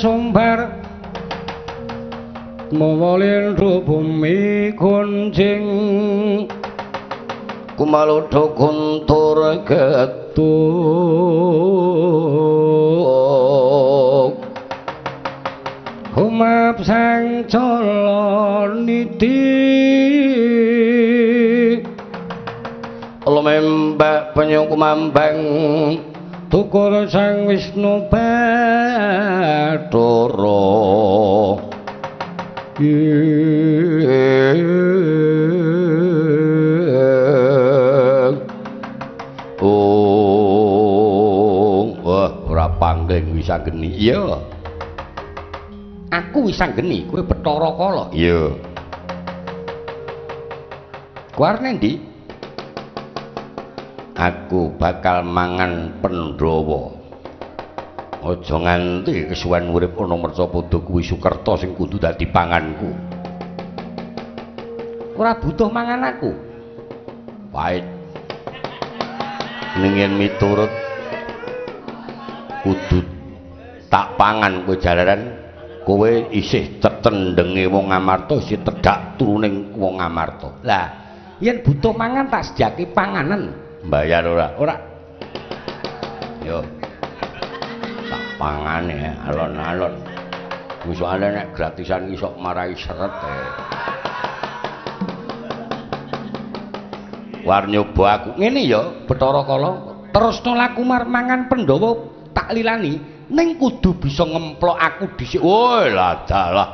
sumbar mawa lindhu bumi gunjing kumaludha guntur getuk humap sang cala niti lumembak penyu kumambang tukur sang Wisnu Bathara. Oh, wah ora panggeng Wisanggeni. Iya. Aku Wisanggeni, kowe Bathara Kala. Iya. Kowe arep ngendi? Aku bakal mangan Pandhawa. Aja nganti kesuwen urip ana mercapada kuwi Sukerta sing kudu dadi panganku. Ora butuh mangan aku. Pait. Ning yen miturut kudu tak pangan kowe jalaran kowe isih tetendenge wong Amarta, isih tedhak turuning wong Amarta. Lah, yen butuh mangan tak sejaki panganan. Bayar ora? Ora. Yo. Tak pangane alon-alon. Wis soalé nek gratisan iki sok marai seret. War nyoba aku ngene ya, Bathara Kala. Terusno laku mangan Pandhawa tak lilani ning kudu bisa ngemplok aku dhisik. Woi lah dalah,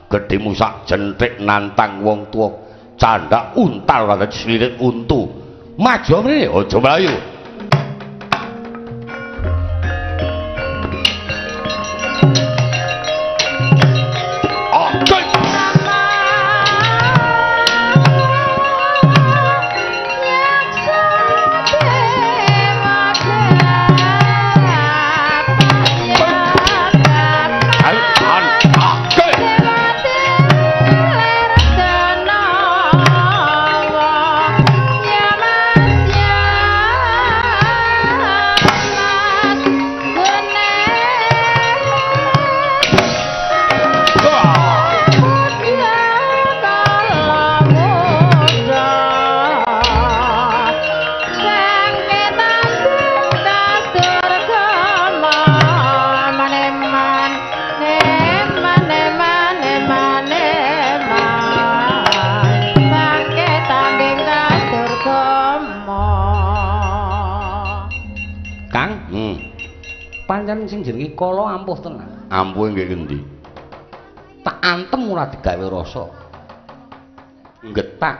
gedhemu sak jenthik nantang wong tuwa, candak untal karo slirit untu. Maju mrene, aja mlayu. Pancen sing jenenge Kala ampuh tenan. Ampuhe nggih ngendi? Tak antem ora digawe rasa. Nggetak.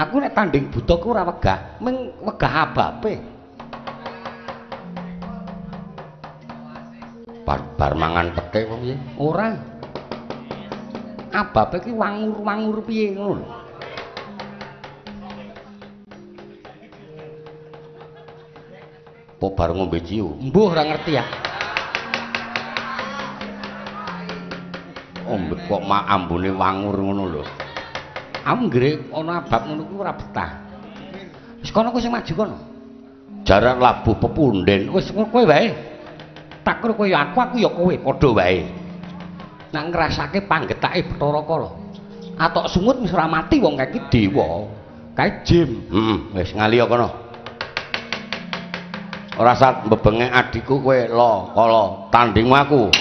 Aku nek tanding buta ku ora wegah, ming wegah abape. Bar mangan pethik apa piye? Ora. Abape ki wangur-wangur piye ngono lho. Apa bar ngombe ciu? Mbuh ora ngerti ya. Ombe kok mak ambune wangur ngono lho. Aku nggre ana abab ngono kuwi ora betah. Wis kono kowe sing maju kono. Jaran labuh pepunden. Wis kowe wae. Tak kira kowe ya aku, aku ya kowe, padha wae. Nek ngrasake panggetake Bathara Kala. Atok sungut wis ora mati wong kae iki dewa. Kae jim. Heeh, wis ngaliya kono. Ora sat mbebenge adikku kowe lo kala tandingmu aku.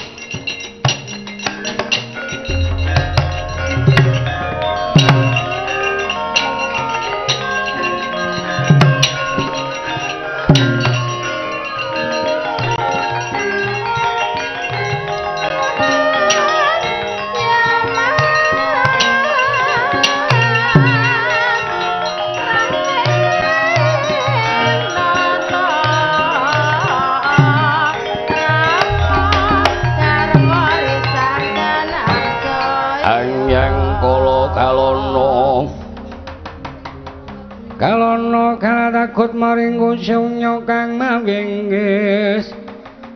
Kalono kalatakut maring kusunya kang mawinggis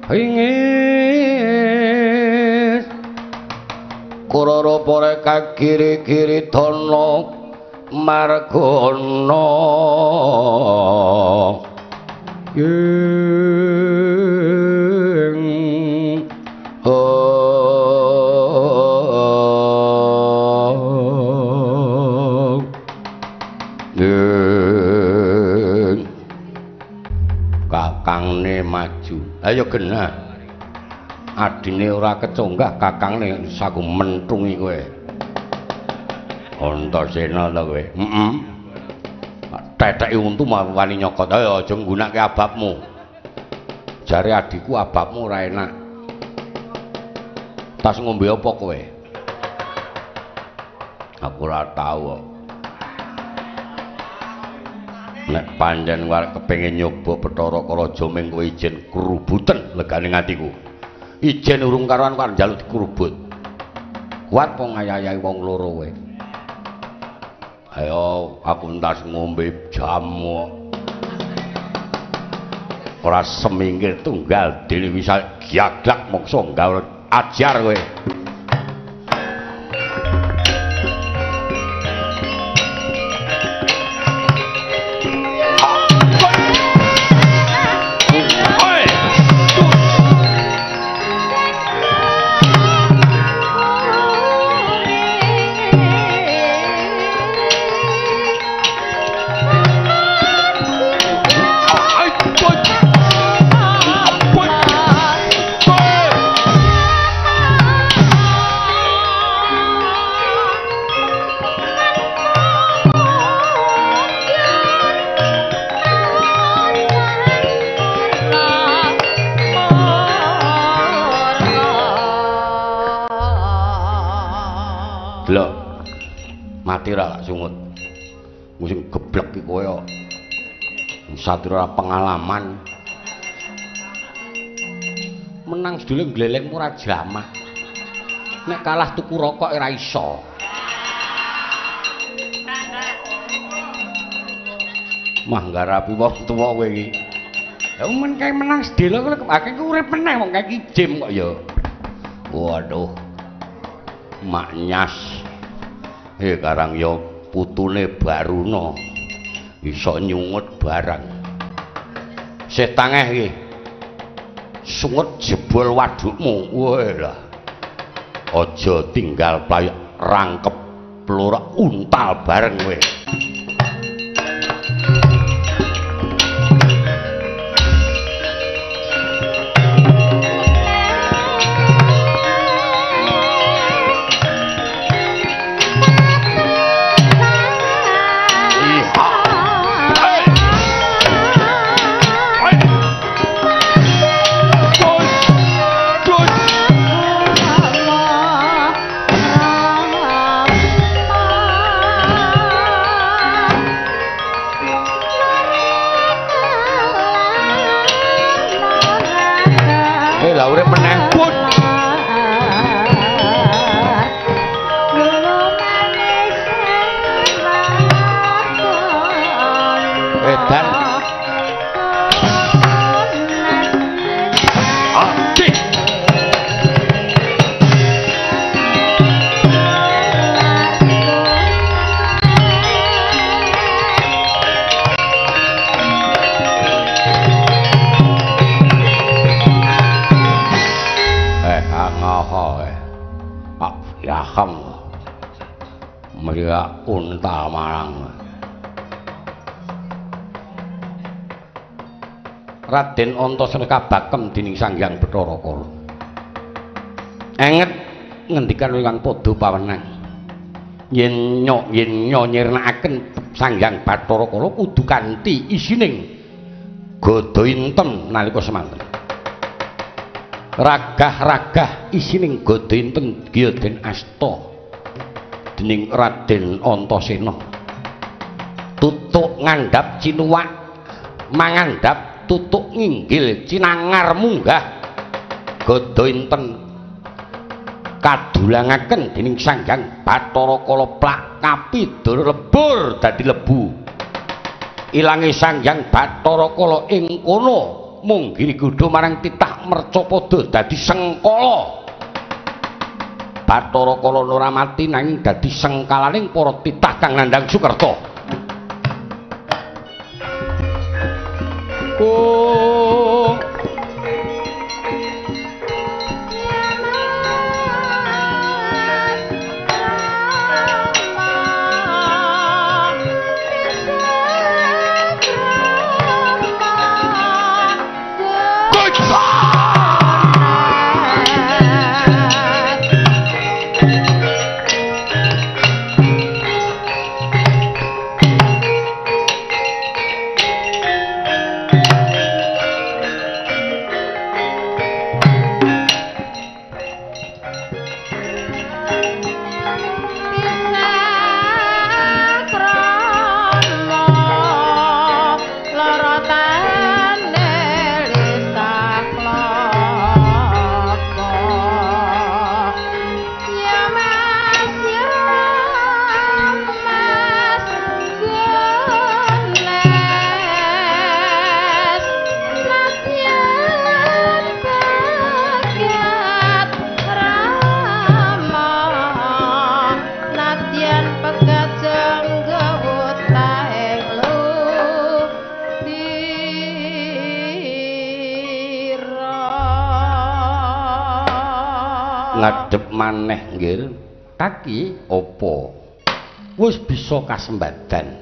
wingis kurara pore kagiri-giri dana margana ing oh. Kakangne maju. Ayo genah. Adine ora keconggah kakangne saku mentungi kowe. Antasena ta kowe? Heeh. Teteki untu wani nyokot. Ayo aja nggunake ababmu. Jare adikku ababmu ora enak. Tas ngombe apa kowe? Aku ora tau. Nek pancen arep kepengin nyoba Bathara Kala ming kowe ijen krubuten legane atiku. Ijen urung karuan kok njaluk dikrubut. Kuat apa ngayahi wong loro kowe? Ayo aku entas ngombe jamu. Ora semingkir tunggal dene bisa giaglak moksa gawe ajar kowe. Delok. Mati ra sungut. Sing geblek iki kowe kok. Satria pengalaman. Menang sedulur gleleng ora jamah. Nek kalah tuku rokok ora iso. Mah nggarapi wong tuwa kowe iki. Ya men kae menang sedelo kowe akeh urip meneh wong kae iki jim kok ya. Waduh. Mak nyas. Karang ya putune Baruna iso nyungut barang. Sih tangeh iki. Sungut jebol wadukmu. Weh lah. Aja tinggal playak rangkep pelora untal bareng kowe. Untal marang Raden Antasena kabakem dening Sang Hyang Bathara Kala. Enget ngendikan ingkang padha pawenang. Yen nyirnakaken Sang Hyang Bathara Kala kudu kanthi isining gada inten nalika semanten. Ragah-ragah isining gada inten giya den asta dening Raden Antasena. Tutuk ngandhap cinuwak, mangandhap tutuk nginggil cinangar munggah gada inten kadulangaken dening Sang Hyang Bathara Kala plak kapidur lebur dadi lebu. Ilange Sang Hyang Bathara Kala ing kono mung giri godha marang titah mercapada dadi sengkala. Bathara Kala ora mati nanging dadi sengkalaning para titah kang nandhang Sukerta. Oh. Ngadhep maneh nggih. Kaki apa? Wis bisa kasembadan.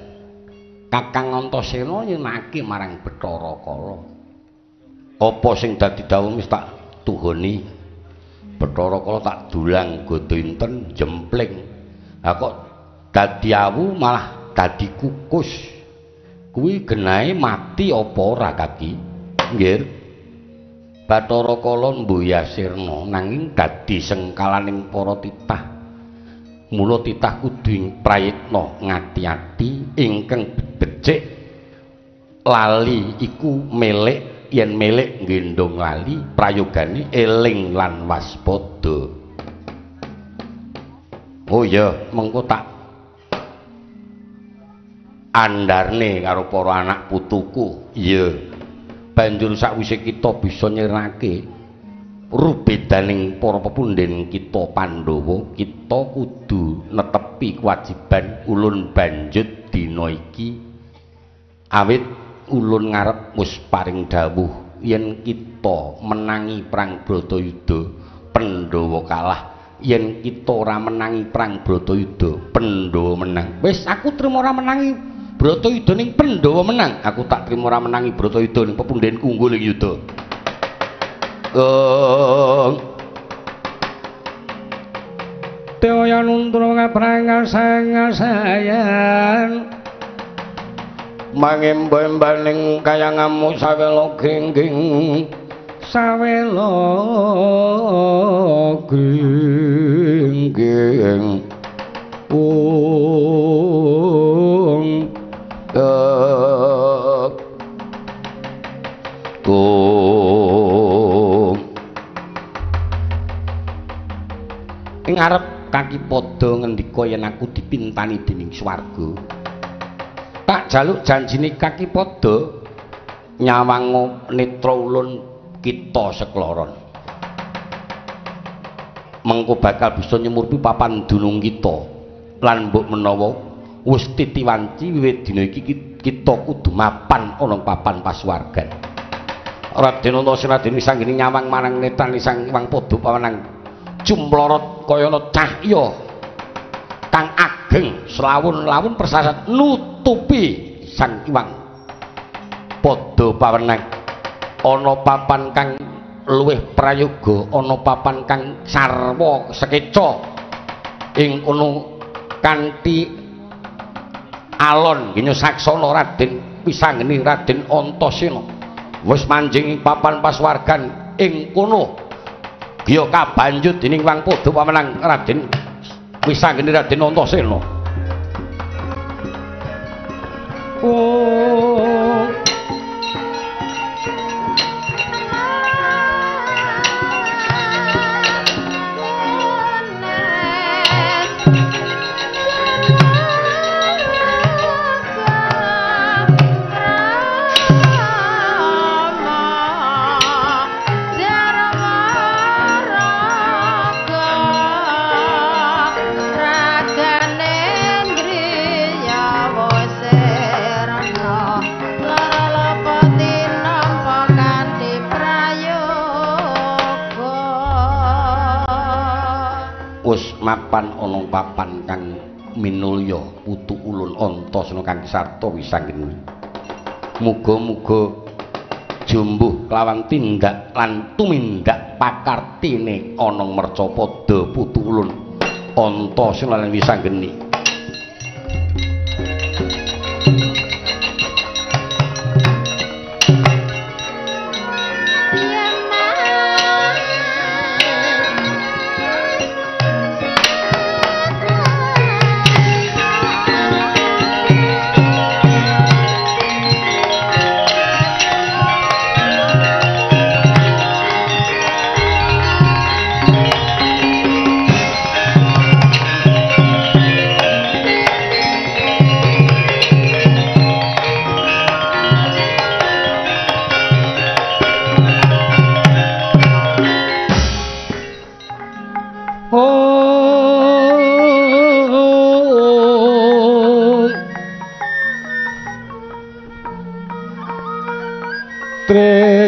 Kakang Antasena nyenake marang Bathara Kala. Apa sing dadi dawuh wis tak tuhoni. Bathara Kala tak dulang gada inten jempling. Ha kok dadi awu malah dadi kukus. Kuwi genahe mati apa ora kaki? Nggih. Bathara Kala mbuya sirna nanging dadi sengkalaning para titah. Mula titah kudu prayitna ngati-ati ingkang becik lali iku melek yen melek nggendhong lali prayogane eling lan waspada. Oh iya, mengko tak andarne karo para anak putuku. Iya. Banjur sakwise kita bisa nyirnake rubedaning para pepundhen kita Pandhawa, kita kudu netepi kewajiban ulun banjut dina iki. Awit ulun ngarep wis paring dawuh yen kita menangi perang Bratayuda, Pandhawa kalah. Yen kita ora menangi perang Bratayuda, Pandhawa menang. Wis aku trimo ora menangi Bratayuda ning Pandhawa menang. Aku tak trimo ora menangi Bratayuda ning pepundhenku unggul ing yuda. Dewa nuntur ngaprangasayan mangembo-embaning kayangamu sawela gingging sawela gingging ung ing arep kaki padha ngendika yen aku dipintani dening swarga. Tak jaluk janjine kaki padha nyawang netra ulun kita sekloron. Mengko bakal bisa nyemurpi papan dunung kita. Lan mbok menawa wis titiwanci wiwit dina iki kita kudu mapan ana papan pasuwargan. Raden Antasena Raden Wisanggeni nyawang marang netrane Sang Hyang Padha Pawenang jumlorot kaya ana cahya kang ageng selawun-lawun persasat nutupi Sang Hyang Padha Pawenang. Ana papan kang luwih prayoga, ana papan kang sarwa sekeca ing kono kanthi alon ginya saksana Raden Wisanggeni Raden Antasena wis manjing ing papan pasuwargan ing kono giya kabanjut dening Hyang Padha Pawenang Raden Wisanggeni Raden Antasena. Oh mapan ana papan kang minulya putu ulun Antasena kang sarta Wisanggeni. Muga-muga jumbuh kelawan tindak lan tumindak pakartine ana mercapada putu ulun Antasena lan Wisanggeni.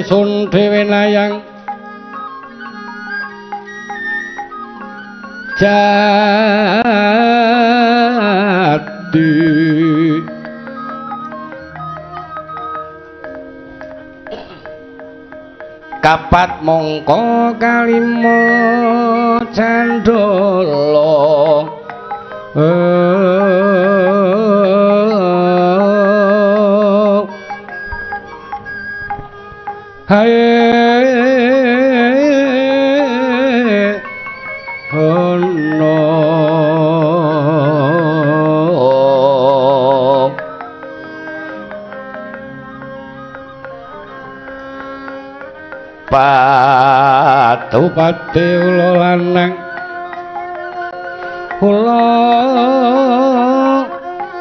Sun dhewe nayang Dadi kapat mongko kalima candala hae ono patu-pati ula lanang ula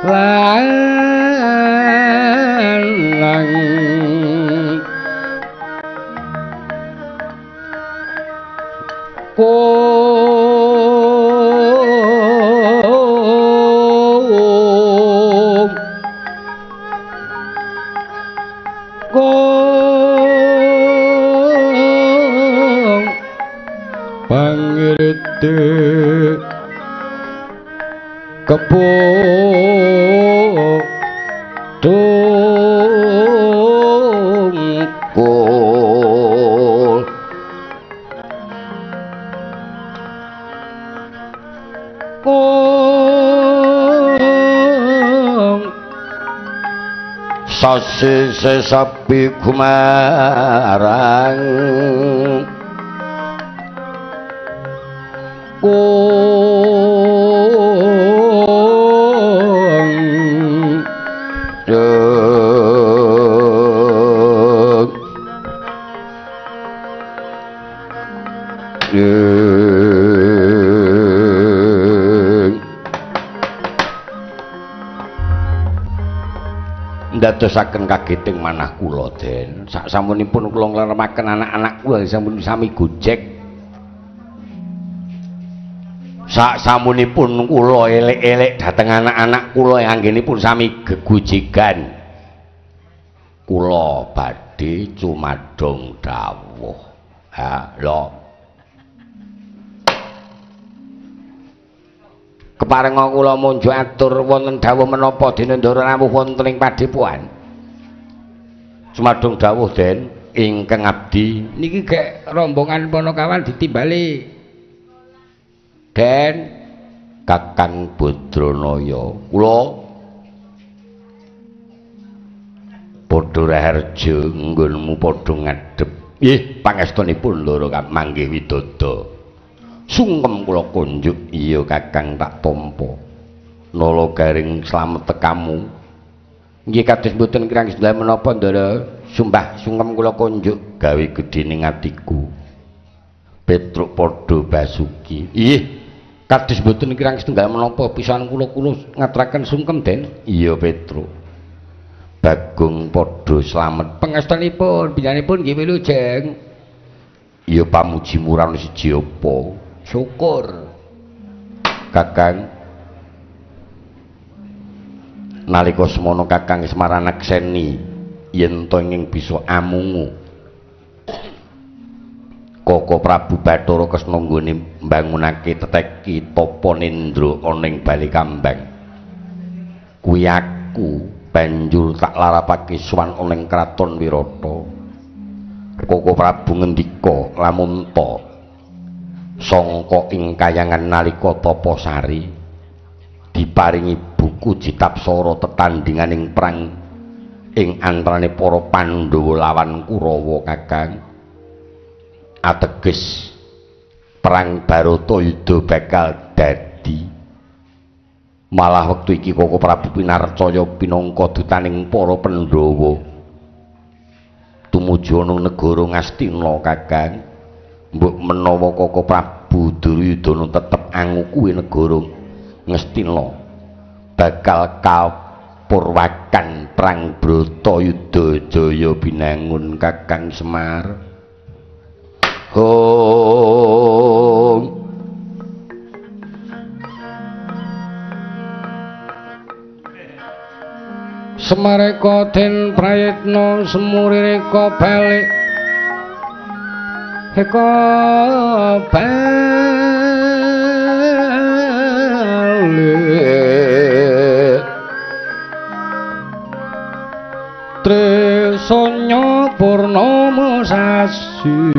lanang kong pangirite kebo tungkul kong sasi sesapi kumarang kong deng deng ndadosaken kageting manah kula Den. Sak samunipun kula ngleremaken anak-anak kula sampun sami gojek. Sak samunipun kula elek-elek dhateng anak-anak kula anggenipun sami gegojegan. Kula badhe cumadong dawuh. Ha lho. Keparenga kula munjuk atur wonten dawuh menapa dene Ndara rawuh wonten ing padhepokan. Cumadong dawuh Den ingkang abdi niki gek rombongan Panakawan ditimbali. Den Kakang Badranaya kula padha raharja nggonmu padha ngadhep. Nggih pangestunipun Ndara manggih widodo. Sungkem kula kunjuk iya Kakang tak tampa. Nala garing slamet tekamu. Nggih kados mboten kirang sedaya menapa Ndara sumbah sungkem kula kunjuk gawe gedhening atiku. Petruk padha basuki. Nggih kados mboten kirang setunggal menapa pisan kula kula ngaturaken sungkem Den. Iya Petruk. Bagong padha slamet pangestunipun panjenenganipun nggih wilujeng. Iya pamuji murano siji apa? Syukur Kakang. Nalika semono Kakang Semar nakseni yen to ing bisa amungu Koko Prabu Bathara Kresna nggone mbangunake teteki tapa nendra ana ing Balikambang. Kuwi aku banjur tak larapake sowan ana ing kraton Wirata. Koko Prabu ngendika lamun ta sangka ing kayangan nalika tapa sari diparingi buku Jitapsara tetandhinganing perang ing antarane para Pandhawa lawan Kurawa Kakang. Ateges perang Baratayuda bakal dadi. Malah wektu iki Koko Prabu pinarcaya pinangka dutaning para Pandhawa tumuju ana negara Ngastina Kakang. Mbok menawa Koko Prabu Duryudana tetep angukuhi negara Ngastina bakal kapurwakan perang Bratayuda jaya binangun Kakang Semar. Hong Semareka den prayitna semurireka balik eka balik. Trisanya purnama sasi.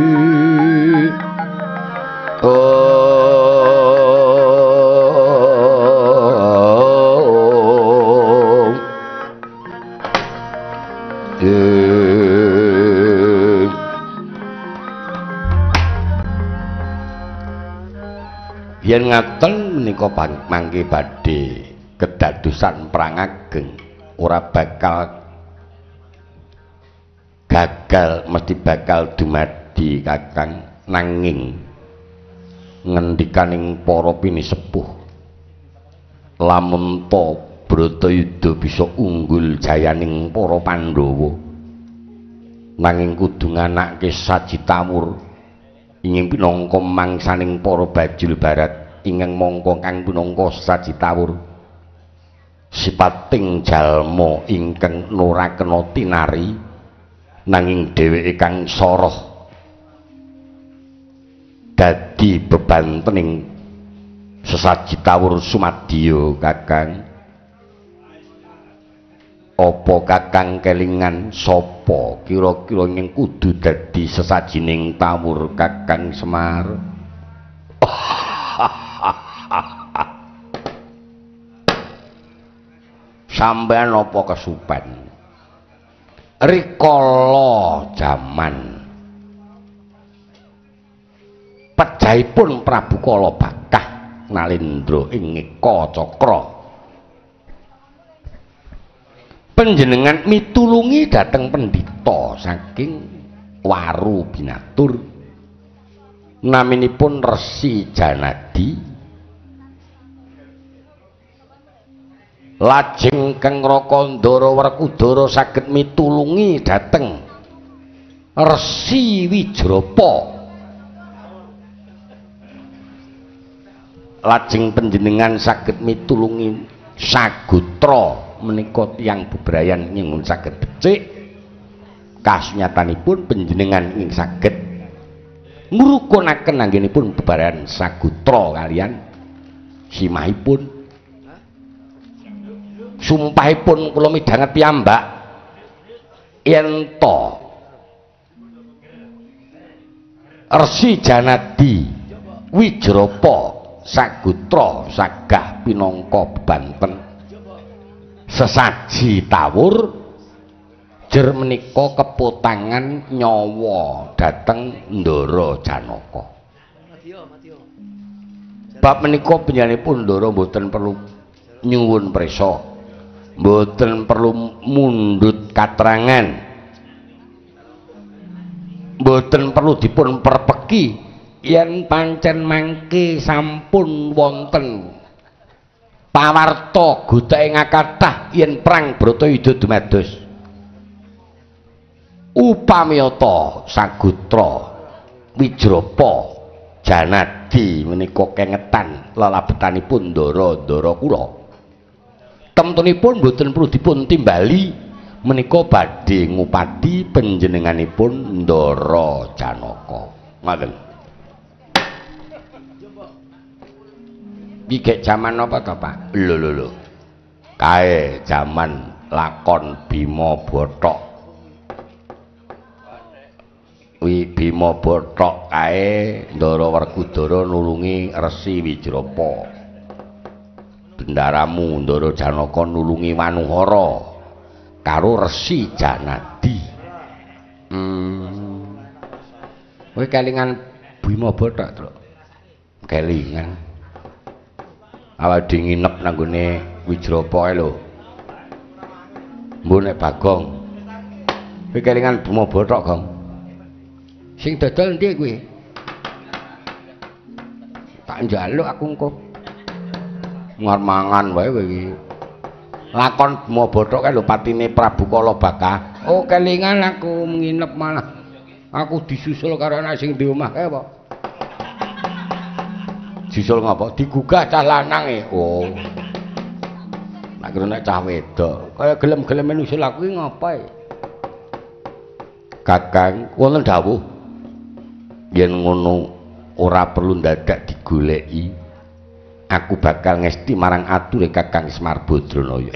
Yen ngaten menika mangke badhe kedadosan perang ageng, ora bakal gagal, mesti bakal dumadi Kakang. Nanging ngendikaning para pinisepuh, lamun ta Bratayuda bisa unggul jayaning para Pandhawa, nanging kudu nganake saji tawur ingin pinangka mangsaning para bajul barat ingkang mangka kang pinangka saji tawur sipating jalma ingkang ora kena tinari, nanging dheweke kang soroh dadi bebantening sesaji tawur sumadya. Kakang, apa Kakang kelingan sapa kira-kira ing kudu dadi sesajining tawur Kakang Semar? Sampeyan apa kesupen? Rikala jaman pejahipun Prabu Kalabakah Nalendra ing Ekacakra, panjenengan mitulungi dhateng pendhita saking Waru Binatur naminipun Resi Janadi. Lajeng Kang Raka Ndara Werkudara saged mitulungi dhateng Resi Wijrapa. Lajeng panjenengan saged mitulungi sagotra menika tiyang bebrayan nyuwun saged becik. Kasunyatanipun panjenengan ing saged ngrukunaken anggenipun bebrayan sagotra kalian simahipun. Sumpahipun kula midhanget piyambak yen ta Resi Janadi Wijrapa sagotra sagah pinangka bebanten sesaji tawur jer menika kepotangan nyawa dhateng Ndara Janaka. Bab menika panjenenganipun Ndara mboten perlu nyuwun prisa, mboten perlu mundhut katrangan, mboten perlu dipun perpeki yen pancen mangke sampun wonten pawarta goteke ngakathah yen perang Bratayuda dumados. Upamiyata sagotra Wijrapa Janadi menika kengetan lelabetanipun ndara-ndara kula. Temtunipun mboten perlu dipun timbali menika badhe ngupadi panjenenganipun Ndara Janaka. Ngoten. Iki gek jaman apa to, Pak? Lho lho lho. Kae jaman lakon Bima Bothok. Wi Bima Bothok kae Ndara Werkudara nulungi Resi Wijrapa. Bendaramu Ndara Janaka nulungi Wanuhara karo Resi Janadi. Kowe kelingan Bima Bothok, Truk? Kelingan. Awake dhewe nginep nang gone Wijrapa kae lho. Mbok nek Bagong. Kowe kelingan Bima Bothok, Gong? Sing dodol endi kuwi? Tak njaluk aku engko. Ngar mangan wae kowe iki. Lakon Bima Bothok kae lho patine Prabu Kalabaka. Oh, kelingan aku nginep malah. Aku disusul karo anak sing di omah kae apa? Disusul ngapa? Digugah cah lanang e. Oh. Tak kira nek cah wedok. Kaya gelem-geleme nusul aku iki ngapa e? Kakang, wonten dawuh. Yen ngono ora perlu ndadak digoleki. Aku bakal ngesti marang ature Kakang Semar Badranaya.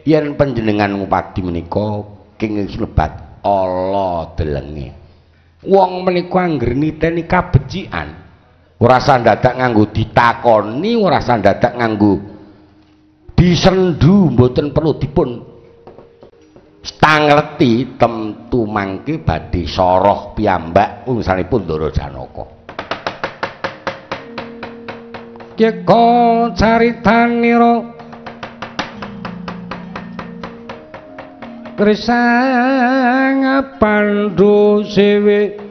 Yen panjenengan ngupadi menika kenging sinebat ala delenge. Wong menika angger niteni kabecikan, ora usah dadak nganggo ditakoni, ora usah dadak nganggo disendu, mboten perlu dipun tangleti, temtu mangke badhe soroh piyambak urusanipun Ndara Janaka. Yeka caritanira Krisang Pandu sewe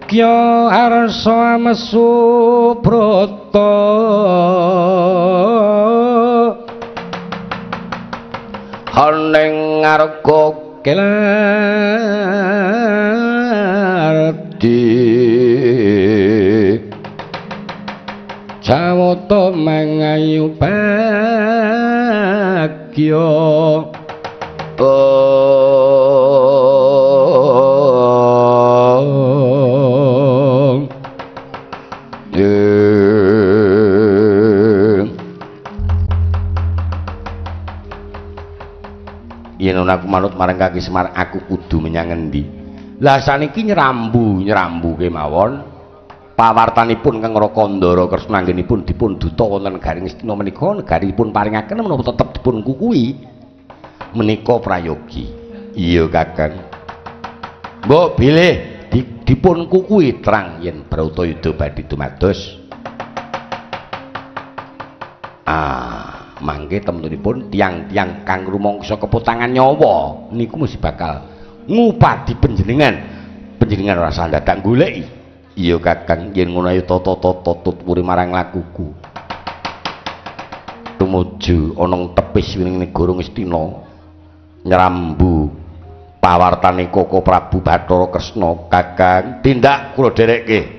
Kya arsa amesu brata haning ngarga kelardi Jawata mangayu bagya. Yen aku manut marang Kaki Semar, aku kudu menyang ngendi? Lah saniki nyrambu kemawon. Pawartanipun Kang Raka Ndara Kresna anggenipun dipun duta wonten negari Ngastina menika negaripun paringaken menapa tetep dipun kukuhi menika prayogi. Iya Kakang. Mbok bilih dipun kukuhi terang yen Bratayuda badhe dumados. Mangke temtunipun tiang-tiang kang rumangsa kepotangan nyawa niku mesti bakal ngupadi panjenengan. Panjenengan ora usah dadak goleki. Iya Kakang, yen ngono ayo tata-tata tut puri marang lakuku. Tumuju ana tepis wining negara Ngastina nyrambu pawartane Koko Prabu Bathara Kresna. Kakang, tindak kula dherekke.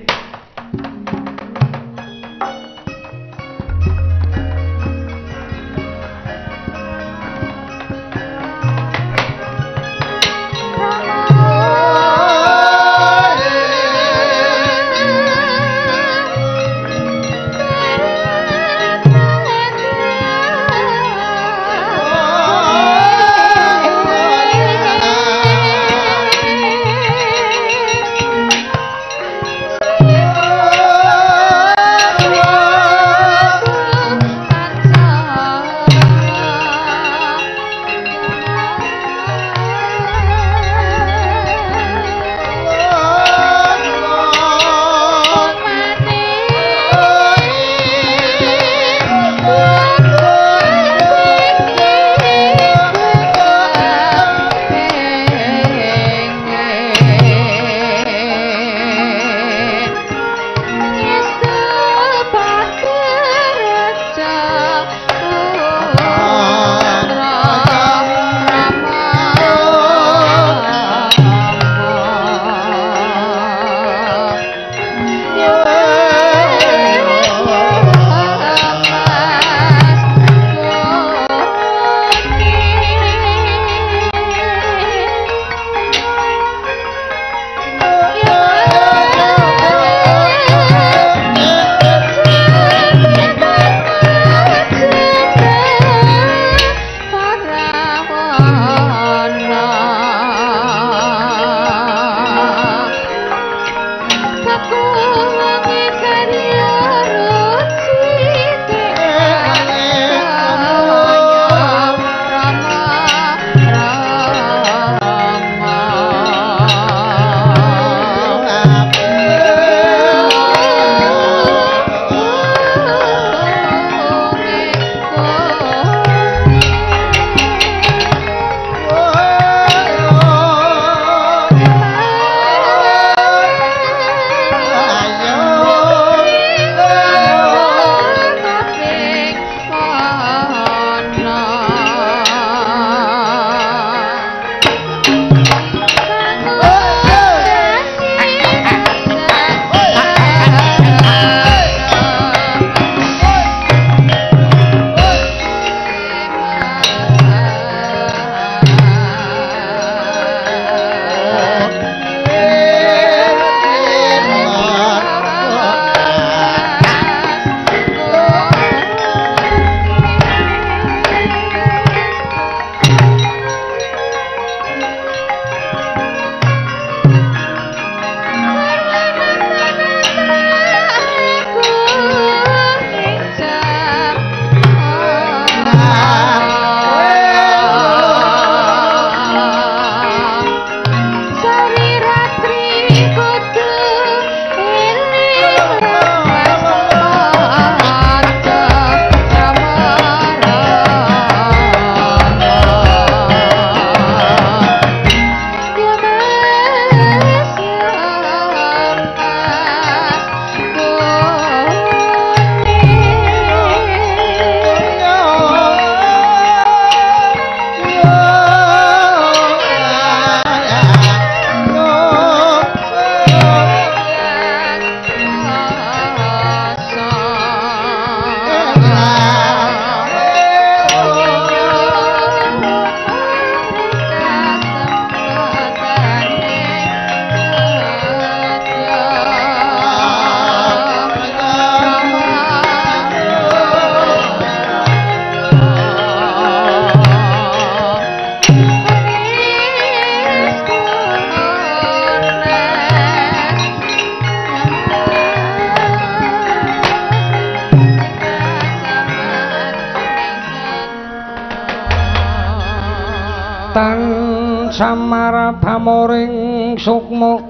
samara pamoring sukma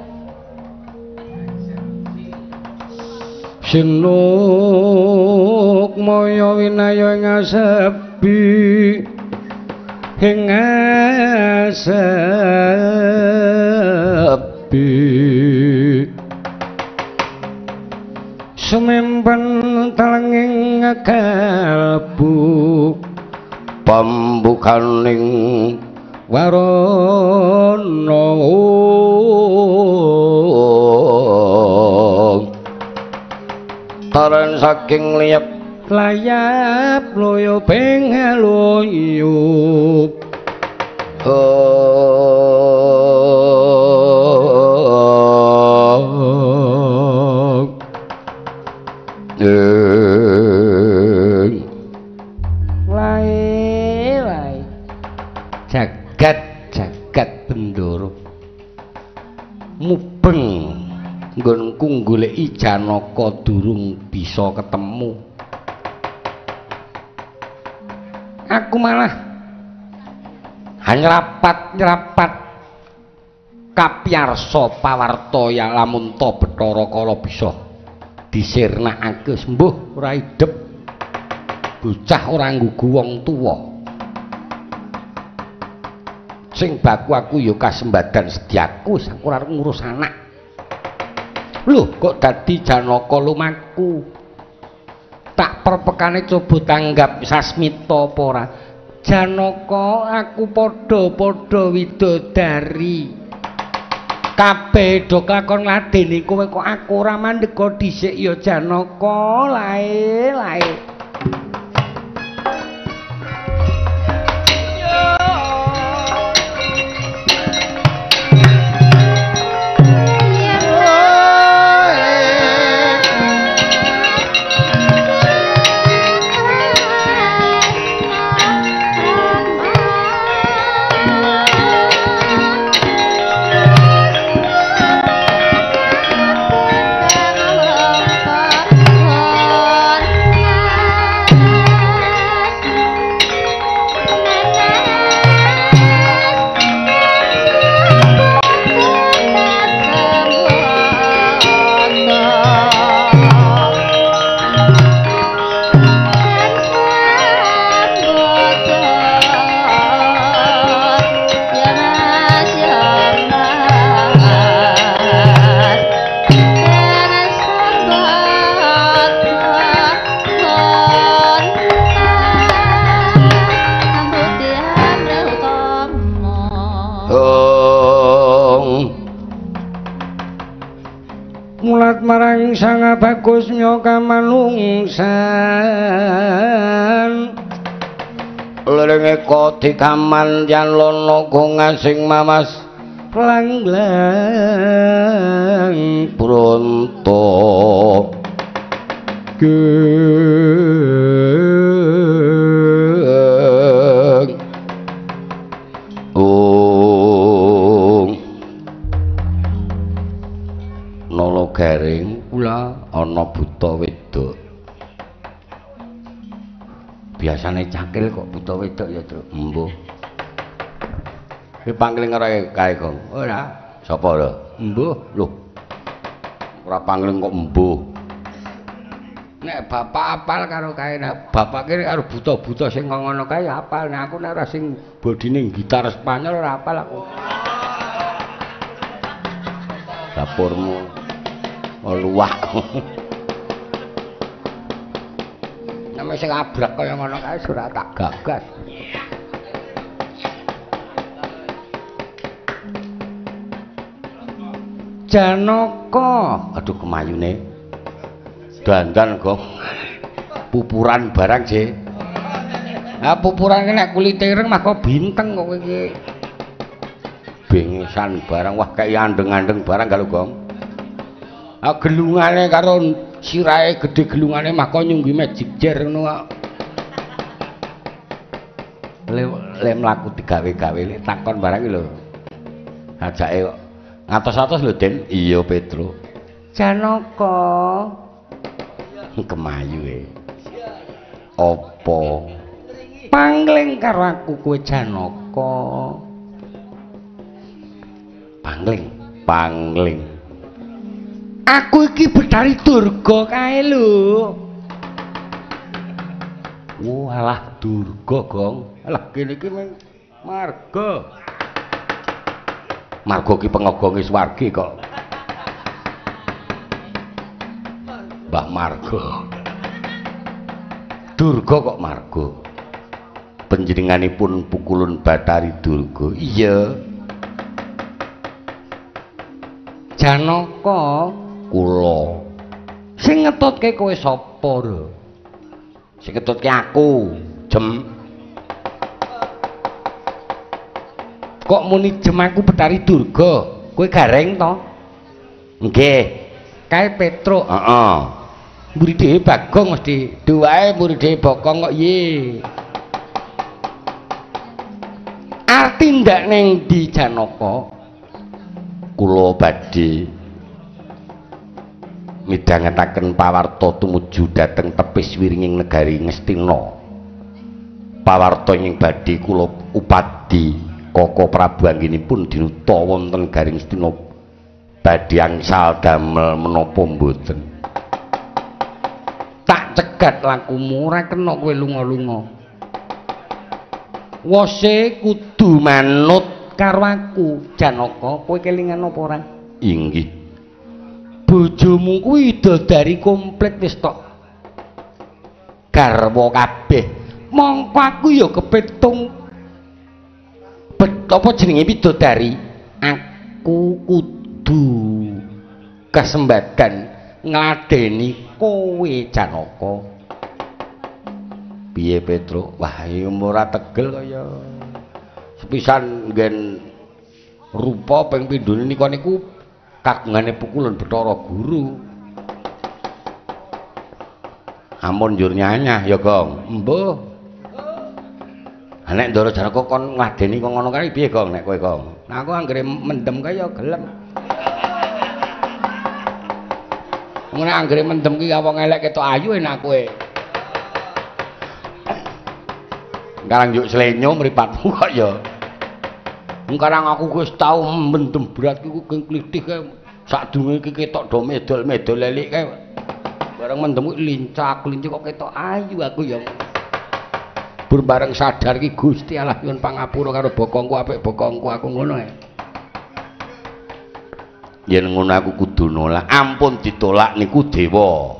sinukmaya winaya ing asepi ing asepi sumempen telenging kalbu pambukaning warana taran saking liyap layap loyo ping luyup lae lae jagat jagat bendoro mubeng nggonku goleki Janaka durung bisa ketemu. Aku malah nrapat-nrapat kapiyarsa pawarta ya lamun ta Bathara Kala bisa disirnakake sembuh ora idep bocah ora nggugu wong tuwa. Sing baku aku ya kasembadan sediaku aku ora ngurus anak. Loh kok dadi Janaka lumaku. Tak perpekane coba tanggap sasmita apa ora. Janaka aku padha-padha widodari. Kabeh do kelakon ngladeni kowe kok aku ora mandega dhisik ya Janaka lae lae. Marang sang bagus nyoka manungsan lelenge kodikaman yan lono asing mamas lang lang bronto nala garing kula ana buta wedok. Biasane cakil kok buta wedok ya, Truk. Embuh. Kuwi pangling ora kae, Gong. Ora. Sapa lho? Embuh. Lho. Ora pangling kok embuh. Nek bapak apal karo kae, nek bapak ki karo buta-buta sing ngono kae apal. Nek aku nek ora sing bodine gitar Spanyol ora apal aku. Dapurmu luwak. Nek sing abrak kaya ngono kae ora tak gagas. Janaka, aduh kemayune. Dandan kok. Pupuran barang, Je. Nah, pupuran ki nek kulite ireng mah kok binteng kok iki. Bengesan barang wah kaya andeng-andeng barang gak lho, Gong. Ah gelungane karo sirahe gedhe gelungane mah kok nyunggi magic jar ngono kok. Le mlaku digawe-gawe lek takon barang iki lho. Ajake kok ngatos-atos lho, Den. Iya, Petro. Janaka. Kemayu e. Apa? Pangling karo aku kowe Janaka. Pangling, pangling. Aku iki Bathari Durga kae lho. Walah Durga, Gong. Alah kene iki mung marga. Marga ki pengogonge swarga kok. Mbah Marga. Durga kok marga. Panjenenganipun pukulun Bathari Durga. Iya. Janaka kula. Sing ngetutke kowe sapa, Ra? Sing ngetutke aku, Jem. Kok muni Jem aku Bathari Durga? Kowe gareng to? Nggih. Kae Petruk. Heeh. Mburi dhewe Bagong mesti. Duwae mburi dhewe Bokong kok ye. Arti ndak ning ndi Janaka? Kula badhe midhangetaken pawarta tumuju dhateng tepis wiringing negari Ngastina. Pawarta ing badhe kula upadi Koko Prabu anggenipun dinuta wonten negari Ngastina badhe angsal damel menapa mboten. Tak cegat lakumu ora kena kowe lunga-lunga. Wose kudu manut karo aku Janaka, kowe kelingan apa ora? Inggih. Bojomu kuwi widodari komplit wis tok garwa kabeh. Mongko aku ya kepitung apa jenenge widodari? Aku kudu kasembadan ngladeni kowe Janaka. Piye Petruk? Wah, ya ora tegel kaya sepisan nggen rupa ping pindhone nika niku kagungane pukulun Bathara Guru. Ampun njur nyanyah ya, Gong. Embuh. Ha nek Ndara Janaka kon ngladeni kok ngono kae piye, Gong, nek kowe, Gong? Nah aku anggere mendem kae ya gelem. Nek anggere mendem ki wong elek ketok ayu enak kowe. Karang njuk slenyo mripatmu kok ya. Karang aku wis tau mendem berat iku klithih kae sadurunge iki ketok do medol-medol lelik kae. Bareng mendem kuwi lincak-lincik kok ketok ayu aku ya. Bur bareng sadar iki Gusti Allah nyuwun pangapura karo bokongku apik bokongku aku ngono ae. Yen ngono aku kudu nolak. Ampun ditolak niku dewa.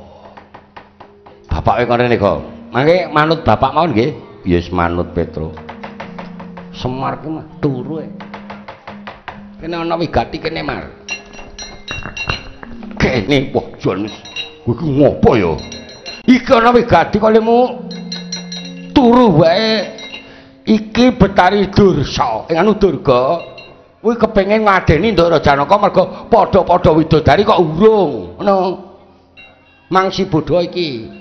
Bapake kon rene, Gong. Mangke manut bapak mawon nggih. Ya wis manut Petruk. Semar ki mah turu e. Kene ana wigati kene Mar. Kene wah jan kowe iki ngopo ya? Iki ana wigati kok lemu turu wae. Iki Bathari Dursa, anu Durga. Kuwi kepengin ngladeni Ndara Janaka mergo padha-padha widodari kok urung. Ngono. Mangsi bodho iki.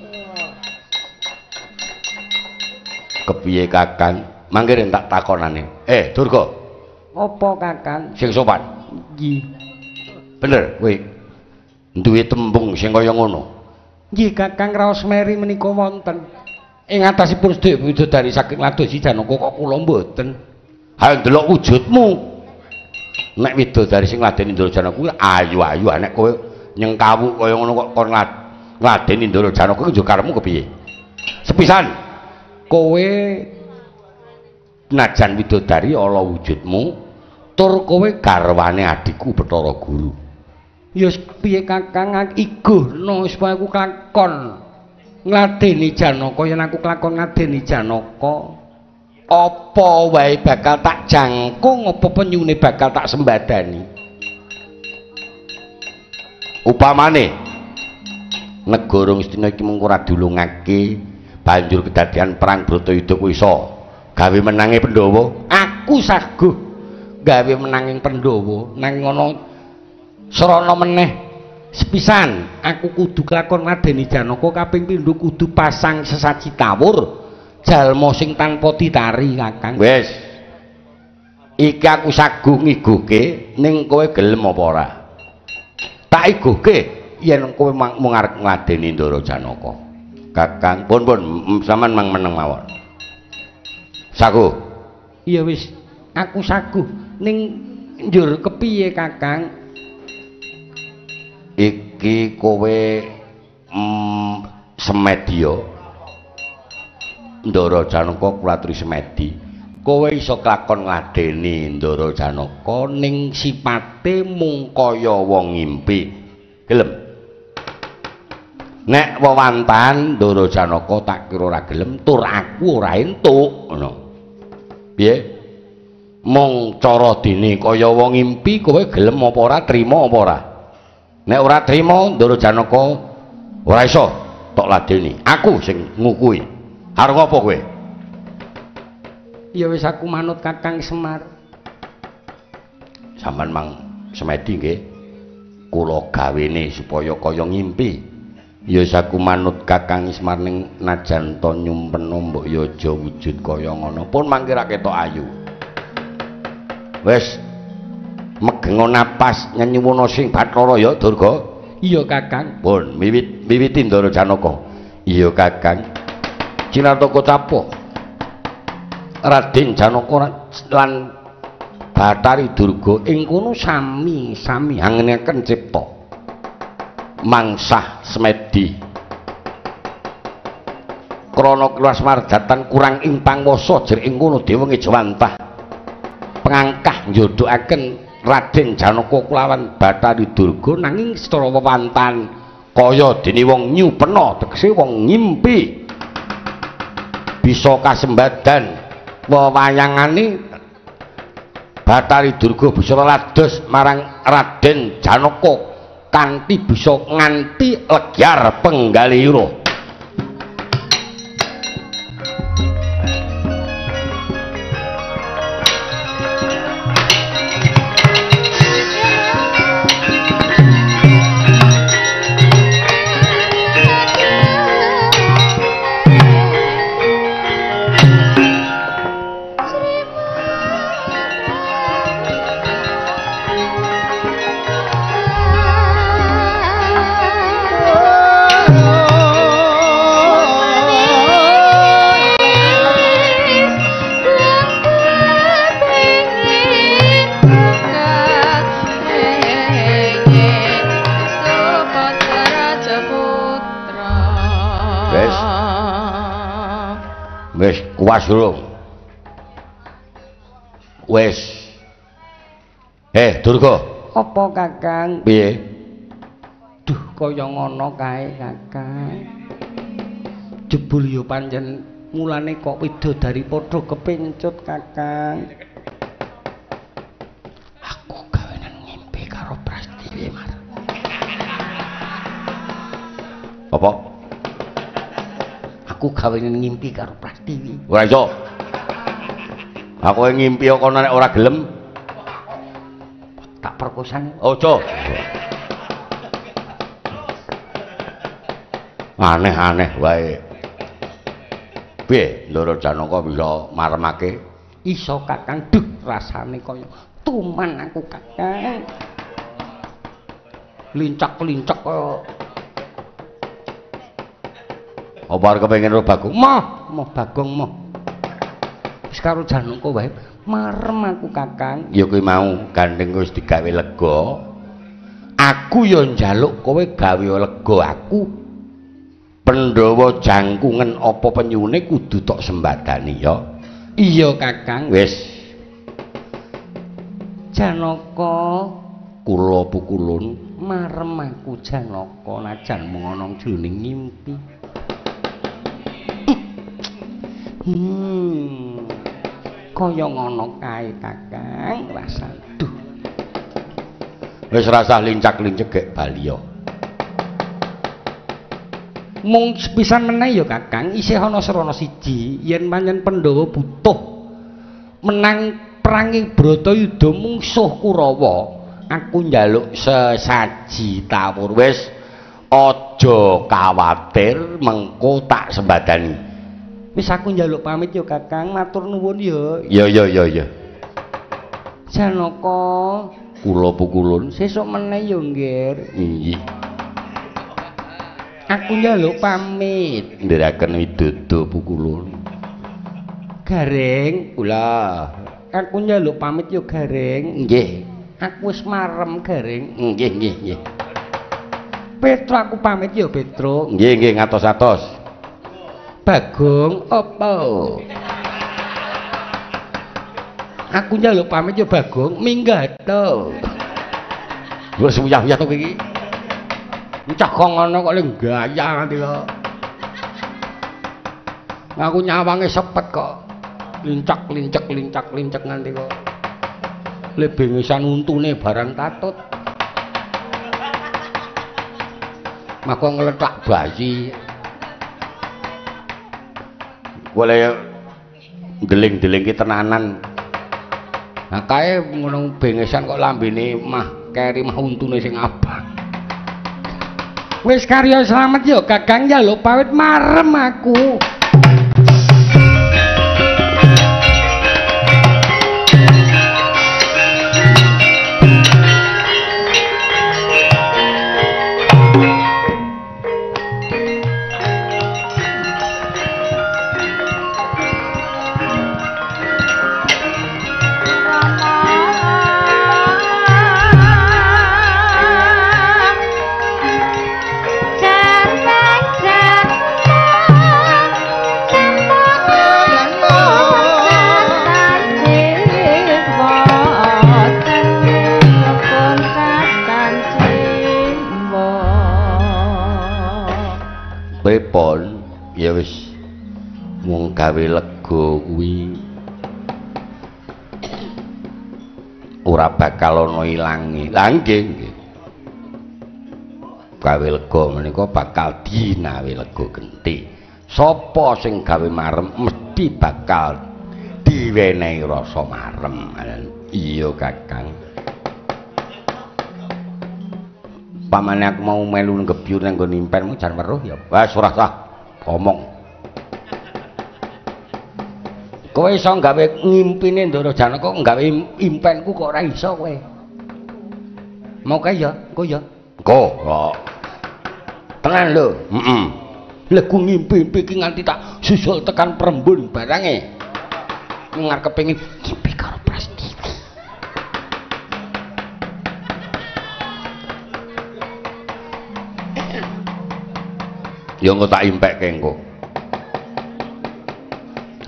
Kepiye Kakang? Mangke tak takonane. Durga. Apa Kakang? Sing sopan. Nggih. Bener kowe duwe tembung sing kaya ngono. Nggih Kakang, raos meri menika wonten. Ing atasipun sedaya widodari saking ladosi Janaka kok kula mboten. Ha ndelok wujudmu. Nek widodari sing ngladeni Ndara Janaka kuwi ayu-ayu, nek kowe nyengkawuk kaya ngono kok kon ngladeni Ndara Janaka kuwi yo karepmu kepiye? Sepisan kowe najan widodari ala wujudmu tur kowe garwane adikku Bathara Guru. Ya piye Kakang, iguhna wis aku klakon ngladeni Janaka. Yen aku klakon ngladeni Janaka apa wae bakal tak jangkung, apa penyune bakal tak sembadani. Upamane negara Ngastina iki mung ora dilungake banjur kedadian perang Bratayuda kuwi iso gawe menange Pandhawa. Aku saguh gawe menanging Pandhawa nanging ana srana meneh. Sepisan aku kudu kelakon ngladeni Janaka, kaping pindho kudu pasang sesaji tawur jalma sing tanpa ditari Kakang. Wis iki aku saguh ngiguhke ning kowe gelem apa ora? Tak iguhke yen kowe mung arep ngladeni Ndara Janaka. Kakang pun pun sampean mang meneng mawon. Saguh. Iya wis, aku saguh ning Njur kepiye Kakang? Iki kowe semedya. Ndara Janaka kulatri semedi. Kowe iso kelakon ngladeni Ndara Janaka ning sipate mung kaya wong ngimpi. Gelem? Nek wewantan Ndara Janaka tak kira ora gelem, tur aku ora entuk ngono. Piye? Mung cara dene kaya wong ngimpi kowe gelem apa ora, trima apa ora? Nek ora trima Ndara Janaka ora iso tok ladeni. Aku sing ngukui. Arep ngopo kowe? Ya wis aku manut Kakang Semar. Sampeyan mang semedi nggih. Kula gawene supaya kaya ngimpi. Ya wis aku manut Kakang Semar ning najan to nyumpena mbok ya aja wujud kaya ngono. Pun mangke ra ketok ayu. Wis megengo napas nyenyuwuna sing Bathara ya Durga. Iya Kakang. Pun miwiti Ndara Janaka. Iya Kakang. Cinataka capo. Raden Janaka lan Bathari Durga ing kono sami-sami hangenaken cipta mangsah semedi. Krana kluwas mardatan kurang ing pangwasa jer ing kono dewa ngejawantah pangangkah njodhokaken Raden Janaka kulawan Bathari Durga nanging secara wewantan kaya dene wong nyupena tegese wong ngimpi bisa kasembadan wewayangane Bathari Durga bisa lados marang Raden Janaka kanthi bisa nganti legyar penggalira. Wis kuwas durung? Wis. Durga. Apa Kakang? Piye? Duh, kaya ngono kae Kakang. Jebul ya pancen mulane kok widodari padha kepencut Kakang. Aku gawenan ngimpi karo Prastiwi Mar. Apa? Aku gawenan ngimpi karo Prastiwi. Ora iso. Aku ngimpi kono nek ora gelem tak perkosane. Aja. Aneh-aneh wae. Piye Ndara Janaka bisa maremake? Iso Kakang. Duh, rasane kaya tuman aku Kakang. Lincak-lincak kaya apa arep kepengin ro Bagong? Moh, moh Bagong moh. Wis karo Janaka wae marem aku Kakang. Ya kuwi mau gandeng wis digawe lega. Aku ya njaluk kowe gawe lega aku. Pandhawa jangkungan apa penyune kudu tok sembadani ya. Iya Kakang. Wis. Janaka kula pukulun marem aku Janaka najan mung ana jroning ngimpi. Kaya ngono kae Kakang rasane. Duh. Wis rasah lincak-lincek gek bali ya. Mung sepisan meneh ya Kakang, isih ana srana siji yen pancen Pandhawa butuh menang perangi Bratayuda mungsuh Kurawa, aku njaluk sesaji tawur. Wis aja kawatir, mengko tak sembadani. Wis aku njaluk pamit ya Kakang, matur nuwun ya. Ya ya ya ya. Janaka kula pukulun sesuk meneh ya nggir. Inggih. Aku njaluk pamit ndherekaken widodo pukulun. Gareng kula. Aku njaluk pamit yo Gareng. Nggih. Aku wis marem Gareng. Nggih, nggih, nggih. Petro aku pamit yo Petro. Nggih, nggih, ngatos-atos. Bagong apa? Aku njaluk pamit yo Bagong, minggat to. Wis uyah-uyah to kowe iki. Cah kok ngono kok le gaya nganti kok. Aku nyawange sepet kok. Lincak lincek lincak lincek nganti kok. Le bengesan untune barang tatut. Maka nglethak bayi. Boleh deling-delingke tenanan. Nah kae ngono bengesan kok lambene mah keri mah untune sing abang. Wis karya slamet yo Kakang njaluk pamit marem aku. Pripun ya wis mung gawe lega kuwi ora bakal ana ilange. Lah nggih nggih. Gawe lega menika bakal dinawe lega genti. Sapa sing gawe marem mesti bakal diwenehi rasa marem. Iya Kakang. Pamane aku mau melu nggebyur nang nggon impenmu jan weruh ya. Wes ora sah omong. Kowe iso gawe ngimpine Ndara Janaka gawe impenku kok ora iso kowe. Mau kae ya, engko ya. Engko kok. Tenan lho. Heeh. Lha ku ngimpi-impi iki nganti tak susul tekan Prembun barange. Ngarep kepengin ngimpi karo Prastiwi. Ya engko tak impekke engko.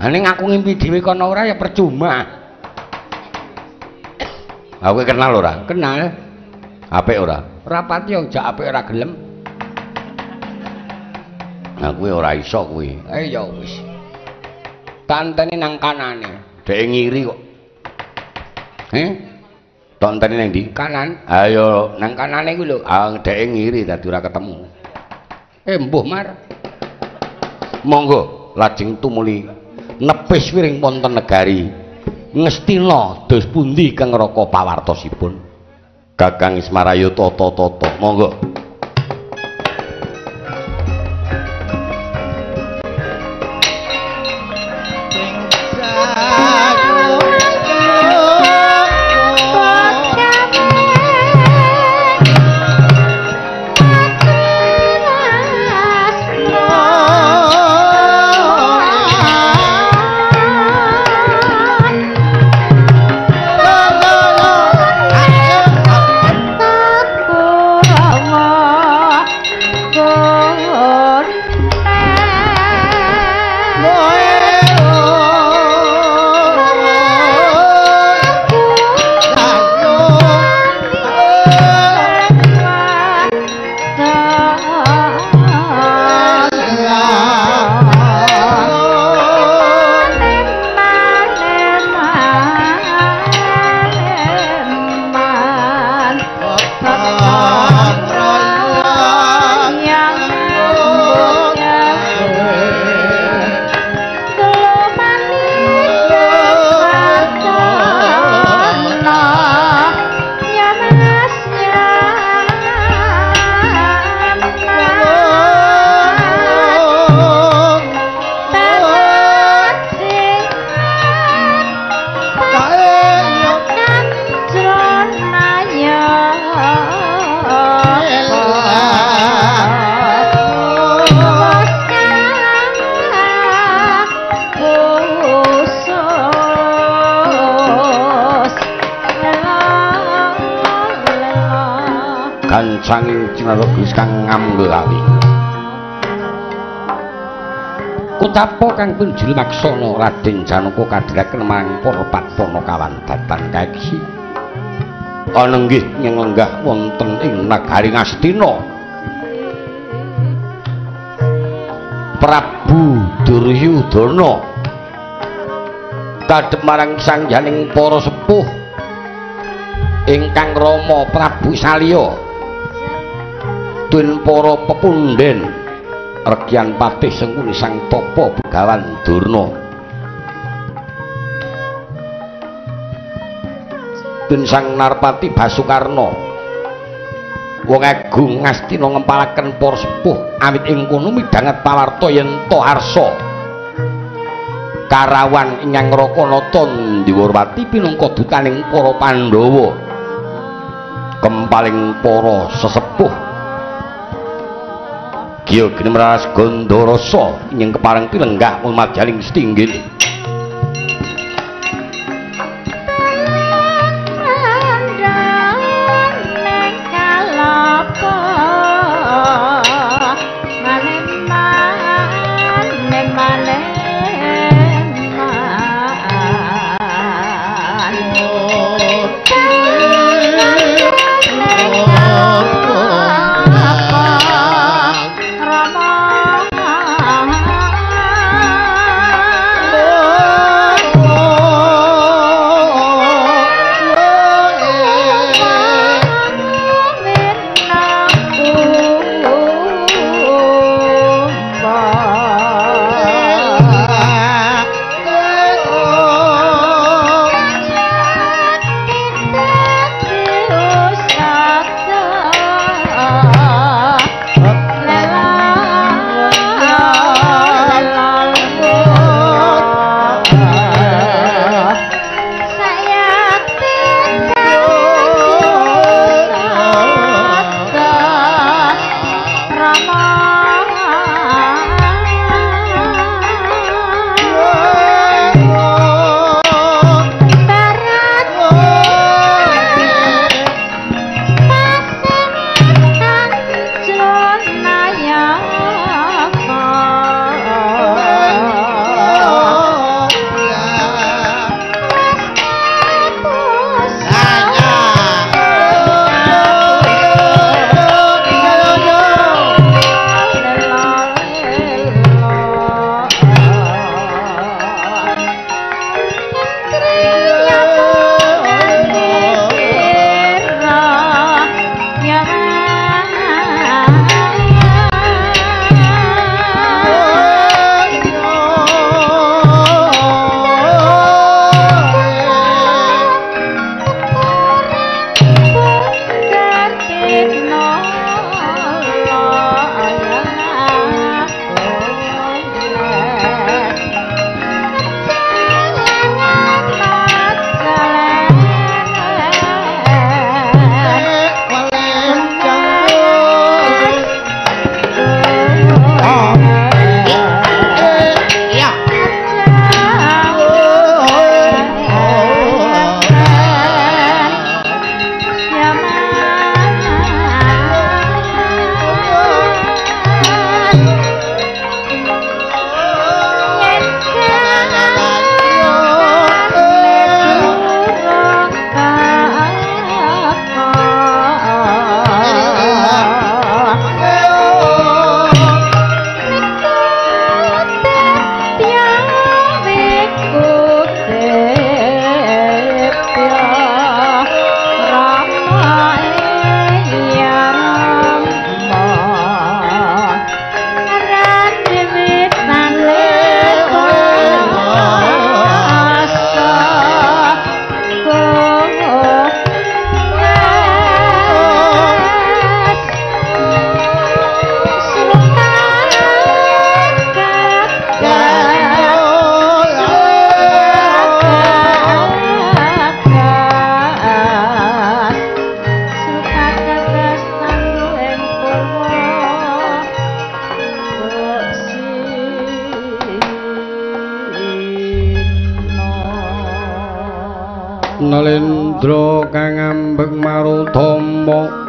Ha ning aku ngimpi dhewe kono ora ya percuma. Aku kenal ora? Kenal. Apik ora? Ora pati yo jak apik ora gelem. Nah kuwi ora iso kuwi. Eh ya wis. Tantene nang kanane. Dhek ngiri kok. Heh? Tontene nang ndi? Kanan. Ayo nang kanane kuwi lho. Ah dhek ngiri dadi ora ketemu. Mbuh mar. Monggo lajeng tumuli nepis wiring wonten negari Ngastina dos pundi kang raka pawartosipun. Kakang Ismarayu tata-tata. Monggo. Ayo. Gancanging cinara gelis kang ngamgelawi. Kutapa kang punjul maksana Raden Janaka kadhiraken marang para Patpanakawan datan kaeksi. Anenggih nyenglengah wonten ing nagari Ngastina. Prabu Duryudana kadhep marang sangyaning para sepuh ingkang rama Prabu Salya dun para pepundhen regyan patih Sengkuni sang tapa Begawan Durna dun sang Narpati Basukarna wong agung Ngastina ngempalaken para sepuh awit ing kono midhanget pawarta yen ta arsa karawan ingkang Rakanata Ndiwarwati pinangka dutaning para Pandhawa kempaling para sesepuh Gya geni mraras gandharasa ing kepareng pilenggah lumajaling setinggil. Nalendra kang ambek marutama